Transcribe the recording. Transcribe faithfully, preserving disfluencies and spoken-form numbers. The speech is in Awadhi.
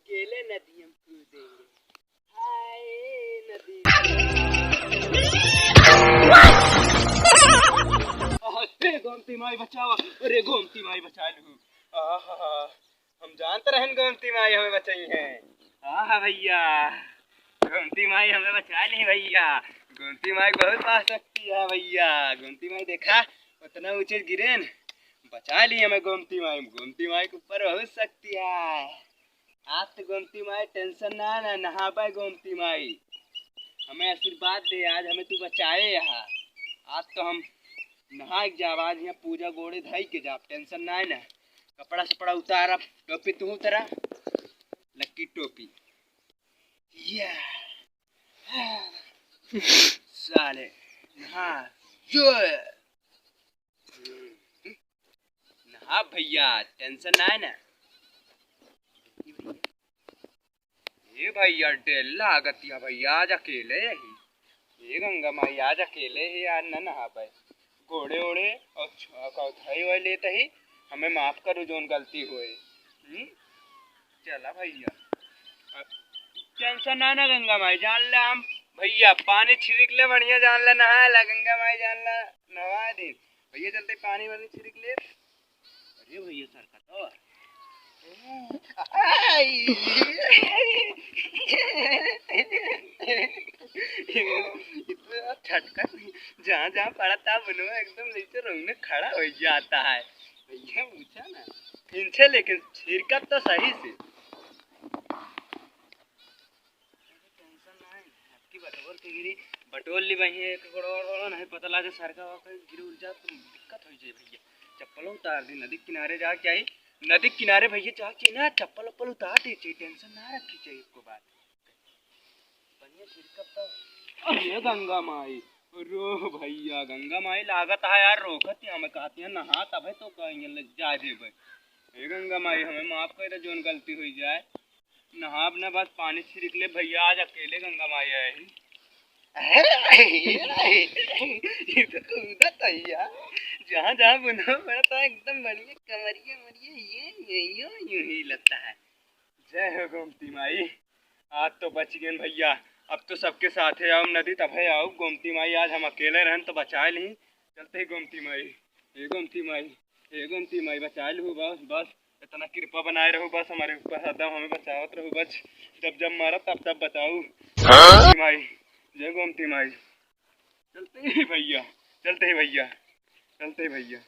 अकेले नदी हम कूदेंगे। हाय नदी। अरे गोमती माई बचावा, अरे गोमती माई बचा लू। आहा, हम जानत रहन गोमती माई हमें बचाई है। आहा भैया, गोमती माई हमें बचा ली भैया। गोमती माई बहुत बड़ा शक्ति है भैया। गोमती माई देखा, उतना ऊंचे गिरेन, बचा ली हमें गोमती माई। गोमती माई के ऊपर बहुत शक्ति है। आज तो गोमती माई tension ना, ना नहाबे गोमती माई। हमें आशीर्वाद दे, आज हमें तू बचाए यहाँ। आज तो हम नहाए के जाब, आज यहाँ पूजा गोड़े धई के जाब, tension ना है ना। कपड़ा सपड़ा उतार, अब टोपी तू उतारा, लक्की टोपी। या। साले, नहा, यो। नहा भैया, tension ना है ना। ए भैया, डर लागत या भैया, आज अकेले ही। ए गंगा माई, आज अकेले ही यार, न नहाबे। गोड़े ओड़े और छ-, का धई वई लेत ही, हमें माफ करू जौन गलती होए। हम्म? चला भैया। अब tension ना ना गंगा माई, जान ले हम भैया, पानी छिड़क ले बढ़िया, जान ले नहा ला गंगा माई, जान ले नहा दे। भैया चलते पानी वानी छिड़क ले। अरे भैया, सरका तो। इतना झटका, जहाँ जहाँ पड़ा था बुनवा एकदम नीचे रोंगने खड़ा हो जाता है। भैया पूछा ना, इनसे लेकिन छिड़का तो सही से। Tension ना है, अबकी बटोर के गिरी, बटोर ली बहिया, एक गोड़ और, और नहीं पता लागे सरका वरका गिर उड़ जा तो दिक्कत हो जाए भैया। चप्पल उतार दी, नदी किनारे जाके आई, नदी किनारे भैया जाके ना चप्पल उप्पल उतार दी चाहिए, tension ना रखी चाहिए को बात। बढ़िया छिड़कत तो। अरे गंगा माई, रो भैया, गंगा माई लागत है यार, रोकत है हमें, कहती है नहा तबे तो कहेंगे ले जा देबे। हे गंगा माई, हमें माफ कर दे, जौन गलती हुई जाए। नहाब ना, बस पानी छिड़क ले भैया, आज अकेले गंगा माई आए ही। ये तो कूदत है यार, जहाँ जहाँ बुनवा पड़ता है एकदम बढ़िया कमरिया मरिया ये ये यो यूं ही लगता है। जय हो गोमती माई, आज तो बच गए भैया। अब तो सबके साथे आओ नदी तबे आओ गोमती माई, आज हम अकेले रहन तो बचाए ली। चलते ही गोमती माई, हे गोमती माई, हे गोमती माई बचाए लू बस, बस इतना कृपा बनाए रहू बस हमारे ऊपर, हरदम हमें बचावत रहू बस, जब जब मारा तब तब बताऊ। हाँ? गोमती माई, जय गोमती माई। चलते ही भैया, चलते ही भैया, चलते ही भैया।